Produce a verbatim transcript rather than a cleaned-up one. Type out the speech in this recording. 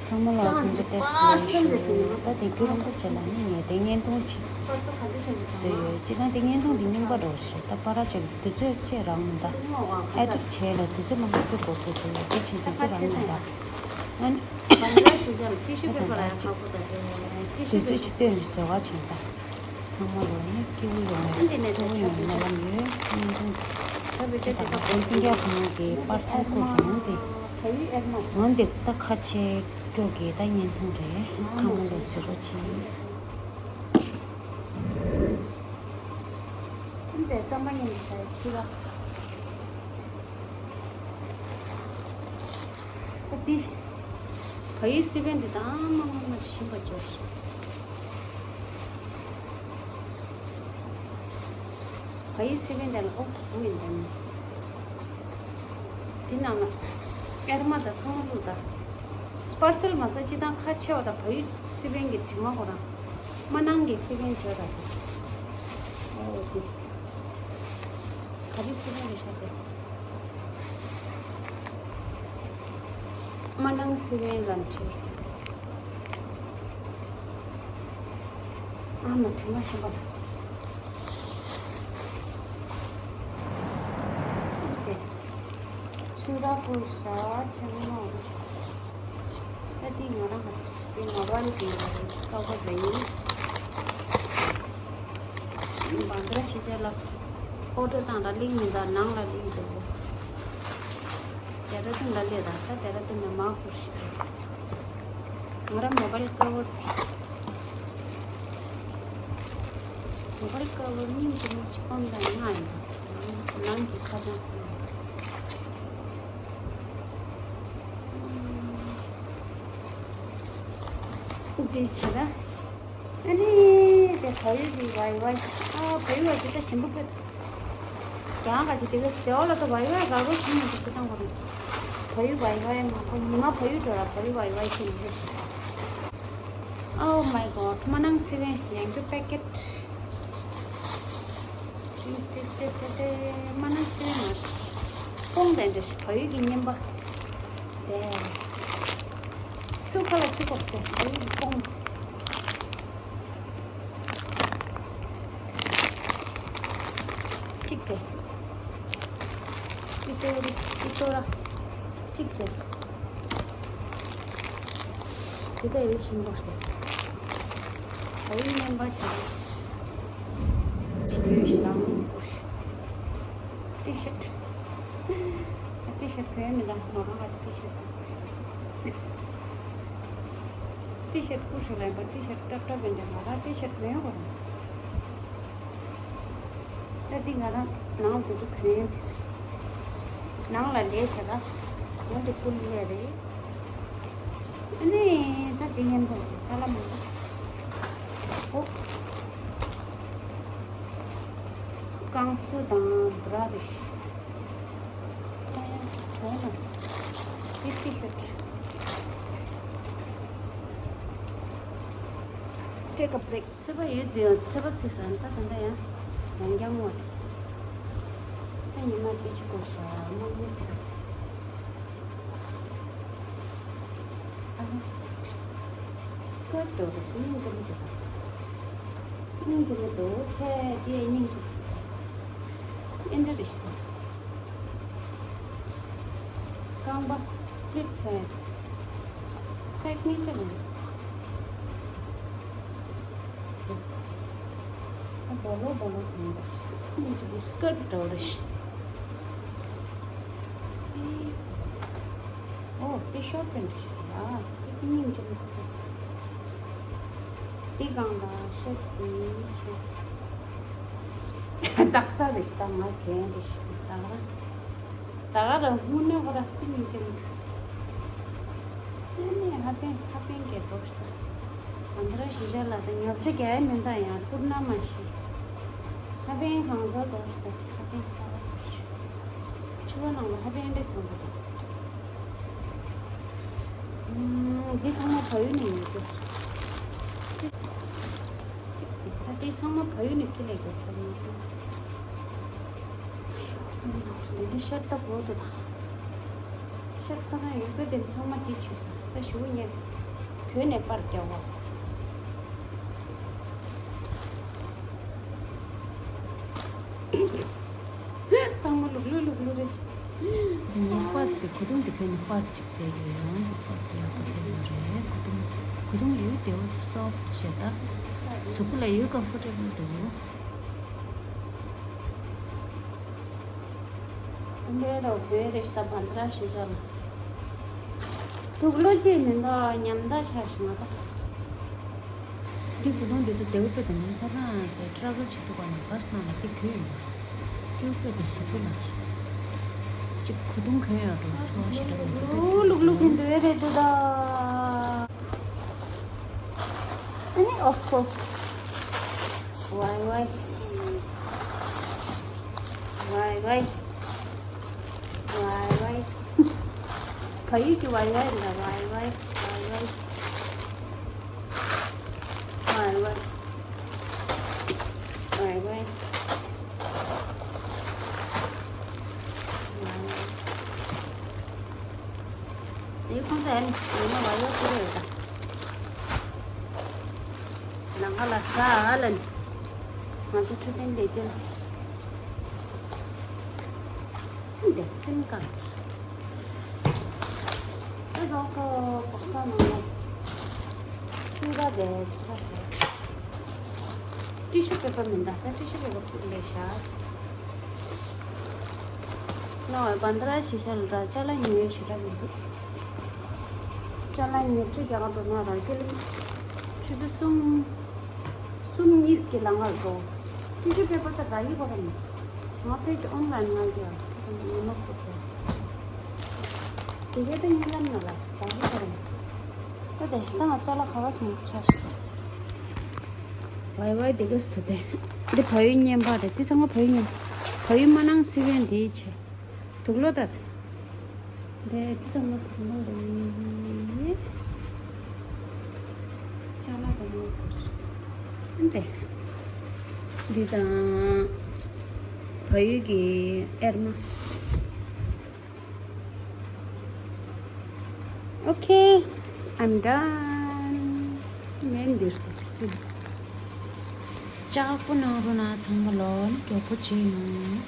ཚང་མ་ལ་འཚམས་འདྲི་བཀྲ་ཤིས་བདེ་ལེགས་ཞུ། ད་དེ་རྒྱུན་རིང་པོ་བྱས་ལ་ནི་ངས་དེ་བརྙན་ཐུང་ཅིག་བཟོས་ཡོད། སྤྱིར་བཏང་དེ་བརྙན་ཐུང་འདི་རྙིང་པ་འདྲ་བོ་ཞིག་རེད། ད་པ་ར་ཅིག་དུས་ཚོད་ཅིག་རག་མི་འདུག་ཨེ་ཌིཊ་བྱས་ལ་དུས་ཚོད་མང་པོ་འགོར་གྱི་འདུག་དེ་བཞིན་དུས་ཚོད་རག་མི་འདུག་ཨ་ནི། ད་ད་ཅིག་དུས་ཚོད་ཅིག་བཏོན་ནས་བཟོ་ག་བྱས་ད། ཚང་མ་ལོ་ནི་སྐྱིད་པོ་ཡོང་བའི་སྤྲོ་བོ་ཡོང་བའི་སྨོན་ལམ་ཡོད། བརྙན་ཐུང་དེ་དང་པོ་ཏིང་ཀྱག་ཁོང་གི་པར་སེལ་སྐོར་རང་དེ་ངོ་འདི་ད་ཁ་ཆེ་སྐྱོ་གི་ད་བརྙན་ཐུང་རེད། ཚང་མ་ལོ་གཟིགས་རོགས་གྱིས། ཨ་ཏི། བལ་ཡུལ་སི་པན་འདི་དང་མ་མ་མ་ཞིམ་པ་འབྱོར། བལ་ཡུལ་སི་པན་འདི་ལ་ཨོག་སི་བུ་ཡིན་དང་། འདི་ནང་ལ་ཨེར་མ་དང་ཚང་མ་བླུགས་དང་། པར་སེལ་མ་ཟ་སྤྱི་དང་ཁ་ཆེ་བ་དང་བལ་ཡུལ་སི་པན་གྱི་དྲི་མ་ཁོ་རང་། མ་ནང་གི་སི་པན་བྱོས་དང་། ཨོ་ཏི། ག་རེ་སི་པན་རེད་ཤག་དེ། མ་ནང་སི་པན་ལམ་ཁྲིད། ཨ་མ་དྲི་མ་ཤམ་པ། ཨོ་ཏི། ཚུལ་དག་པོ་ཤ་ཆེན་མོ། ད་འདི་ང་རང་ག་ཚོད་འདི་མོ་བལ་གྱི་ཀ་བར་རེད། འདི་བང་དར་ཤི་ཆ་ལ་ཨོ་ཊོ་བཏང་ལ་ལིང་མི་འདའ་ནང་ལ་ལིང་འདུག་ཌེ་ར་ཌུན་ལ་ལས་ད་ད་ཌེ་ར་ཌུན་ནས་མ་ཁུར་ཤི། ང་རང་མོ་བལ་ཀ་བར། མོ་བལ་ཀ་བར་སྙིང་རྗེ་མོ་ཅིག་སྤང་དང་ང་ཡིན། ནང་གི་ཁ་བྱང་འདི་བྱེད་ན། ཨ་ནི་དེ་བལ་ཡུལ་གྱི་ཝའི་ཝའི། ཨ་བལ་ཡུལ་བ་ཇི་ལྟ་ཞིམ་པོ་ཕེབས། ཡང་ག་ཅི་དེ་ག་ཟེ་བ་ལ་ད་ཝའི་ཝའི་ག་རོ་ཞིམ་ཡོང་གི་ཅི་ཐང་གོ་རེད། བལ་ཡུལ་ཝའི་ཝའི་མ་གོ་ཉི་མ་བལ་ཡུལ་འགྲོ་ར་བལ་ཡུལ་ཝའི་ཝའི་ཁྱེར་ནས་ཕེབས། Oh my god། མ་ནང་སི་པན་ཡང་རྒྱུ་པེ་ཀེ་ཊི། ཏེ་ཏེ་ཏེ་ཏེ། མ་ནང་སི་པན་མ་རེད། སྤོང་དང་འདྲ་ཞིག་བལ་ཡུལ་གྱི་རྔན་པ། དེ། སུ་ཁ་ལ་སུ་གོ་སྟེ་བལ་ཡུལ་གྱི་སྤོང་། གཅིག་དེ། ཏི་ཏོ་རི་ཏི་ཏོ་ར། གཅིག་དེ། དེ་ལྟ་ཡོད་ཆེན་པོ་རེད། བལ་ཡུལ་རྔན་པ་བྱས། ཆེན་པོ་ཞིག་ལ་མི་འདུག་ཏི་ཤར་ཊི། ཏི་ཤར་ཊི་བོད་མི་དང་ང་རང་ག་ཚོད་ཏི་ཤར་ཊི། ཏི་ཤར་ཊི་ཀུ་ཤུ་ལེན་པ་ཏི་ཤར་ཊི་ཏབ་ཏབ་ཡིན་ཏེ་ང་རང་ཏི་ཤར་ཊི་མེད་གོ་རང་། ད་འདི་ང་རང་ནང་དུ་དུ་གོན་ཡིན་ནང་ལ་ལས་བྱེད་ལ་ང་དེ་ཀུན་ལས་རེད། ཨ་ནི་ད་འདི་ངན་པ་ཅ་ལ་མང་པོ། ཨོ། ཀང་སུ་དང་བྷ་ར་རེད། ཨ་ཡ་བོ་ནས་ཨི་ཏི་ཤོད། Take a break། ཚད་པ་ཡོད་དུས་ཚད་པ་ཚིག་ཟ་ད་ད་ད་ཡང་ཡང་རྐྱང་ངོ་། ད་ཉི་མ་དེ་ཅི་གོ་ཤ་མང་མོ་དེ། ཨ་ཧ། སྐད་འགྲོ་རེ་ཞིག་སྙིང་རྗེ་མོ་འདུག་སྙིང་རྗེ་མོ་འདུག་ཆེ་དེ་སྙིང་རྗེ། ཨེ་འདྲ་རེ་ཞིག་འདུག་རྐང་པ་སི་པི་ལིཊ་བྱས། སའིཌ་གཉིས་ཆ་ལ། ཨ་སྦོ་ལོག་སྦོ་ལོག་གྱོན་པ་ཞིག་སྙིང་རྗེ་པོ་སྐད་འགྲོ་རེ་ཞིག་ཨོ་དེ་ཤོར་ཊི་པེན་ཊི་ཞིག་རེད་ཨ། དེ་སྙིང་རྗེ་མོ་འདུག་འདི་གང་ལ་ཤོད་དེ་ཆེ། ཏག་ཏག་རེ་ཞིག་ད་ང་གྱོན་རེ་ཞིག་ད་ར། ད་ག་རང་དངོས་གནས་ཁོ་ར་ཏི་མི་ཅན། ཨ་ནི་ཧ་པན་ཧ་པན་གྱི་རྡོ་ཞིག་ད། གང་ལྟར་གཞིས་ཆགས་ལ་ད་ཉོ་ཆ་རྒྱག་ཡ་མིན་ད་ཡང་བསྐུར་ན་མ་ཤེས། ཧ་པན་གང་ལྟར་རྡོ་ཞིག་ད་ཧ་པན་ས་བ་རྡོ་ཞིག་ཕྱུ་པ་ནང་ལ་ཧ་པན་འདྲ་གང་འདུག་ད། ཨུམ། འདི་ཚང་མ་བལ་ཡུལ་ནས་ཉོས་རྒྱུ། ད་འདི་ཚང་མ་བལ་ཡུལ་ནས་ཁྱེར་སླེབས་རྒྱུ་བལ་ཡུལ་ནས། འདི་འདི་ཤར་ལྟ་བོ་དུ་དང་། ཤར་ཁོ་ཚང་ཡོད་པ་དེ་ཚང་མ་དེ་བྱས་སོང་། ད་ཞུ་ཉེ་བོད་ནས་པར་རྒྱག་བ། ཚང་མ་ལུག་ལུག་ལུག་ལུག་རེད། དེ་ནས་པར་དེ་གོས་ཐུང་དེ་བོད་ནས་པར་ཅིག་བལྟས་ཡོད། ཡང་དེ་པར་དེ་ཡག་པོ་དེ་ཡོད་རེད། གོས་ཐུང་གོས་ཐུང་ཡོད་དེ་བ་སོབ་བྱས་ད་གཟུགས་པོ་ལ་ཡོད་ཀམ་ཕོར་ཊེ་བལ་འདུག་འདི་རུ་བོད་རེ་ཤ་ད་བན་དྲ་ཤེས་བྱ་ལ། དུག་ལོག་ཅིག་མི་འདུག་ཉམ་ཐག་ཆགས་ཤིང་ང་ད། འདི་གོས་ཐུང་འདི་ད་དེ་བོ་དཔེ་དེ་ནས་ཁ་སང་དེ་ཊ་རེ་ཝལ་བྱེད་དུས་ག་ནས་བྷ་སི་ནང་ལ་འདི་གོན་ཡོད་མ། སྐྱེ་བོ་དཔེ་དེ་གཟུགས་པོ་ལ་ཅིག་གོས་ཐུང་གོན་ཡོད་འགྲོ་ཚོར་བ་ཞེ་དྲག་མི་འདུག་དཔེ་ལུག་ལུག་ལུག་གི་འདུག་རེད་དེ་ད། ཨ་ནི་of course. ཝའི་ཝའི། ཝའི་ཝའི། ཝའི་ཝའི། བལ་ཡུལ་གྱི་ཝའི་ཝའི་རེད་ད། ཝའི་ཝའི། ཝའི་ཝའི། ཝའི་ཝའི། ཝའི་ཝའི། དེ་ཁོང་ཚོ་ཨ་ནི་ཡིན་ན་ཝའི་ཝའི་ཁོ་རེ་ཡོད་ད། ནང་ཁ་ལ་ཟ་ཨ་ལ་ནི། ང་ཚོ་འཕྲོད་བསྟེན་ལས་བྱེད་ལ། འདི་སེམས་དཀར། ད་རྫོང་སོ་པག་ས་ནང་ལ། ཚུན་ཁ་དེ་ཚུན་ཁ་ཟེར། ཏི་ཤུ་པེ་པར་མི་འདུག་ད་ཏི་ཤུ་པེ་པར་ཚུར་ལས་བཞག་ནོ་བན་དྲ་ཤེས་བྱ་ལ་ར་ཅ་ལག་ཉོ་ཡས་ཞེ་དྲག་མི་འདུག་ཅ་ལག་ཉོ་ཆ་རྒྱག་ག་འགྲོ་ན་རང་སྐྱེ་ལ་ཆུ་ཚོད་གསུམ། གསུམ་གཉིས་ཀྱི་ལ་ངར་འགྲོ། ཏི་ཤུ་པེ་པར་དེ་རག་གི་གོ་ར་མི། ང་ཕལ་ཆེར་ཨོན་ལན་ངར་གྱི་ཡ་ཉི་མ་ཁོ་ཚོ། དེ་གའི་ད་ཉིན་ལམ་ན་ལ་རག་གི་གོ་ར་མི། ད་དེ་ད་ང་ཅ་ལག་ག་བ་སོང་ཆ་ཤི། ཝའི་ཝའི་དེ་ག་སུ་དེ། འདི་བལ་ཡུལ་བརྙན་པར་རེད། དེ་ཚང་མ་བལ་ཡུལ་བརྙན། བལ་ཡུལ་མ་ནང་སི་ཝན་དེའི་ཆེ། དུག་ལོག་ད། འདི་འདི་ཚང་མ་དུག་ལོག་རེད། ཅ་ལག་དུག་ལོག་རེད། འདི། འདི་དང་། བལ་ཡུལ་གྱི་ཨེར་མ། Okay, I'm done. མེན་འདིར་སི། ལྕགས་པོ་ནང་རུ་ན་ཚང་མ་ལོ་ནི་མགྱོགས་པོ་བྱེད་ཡོང་།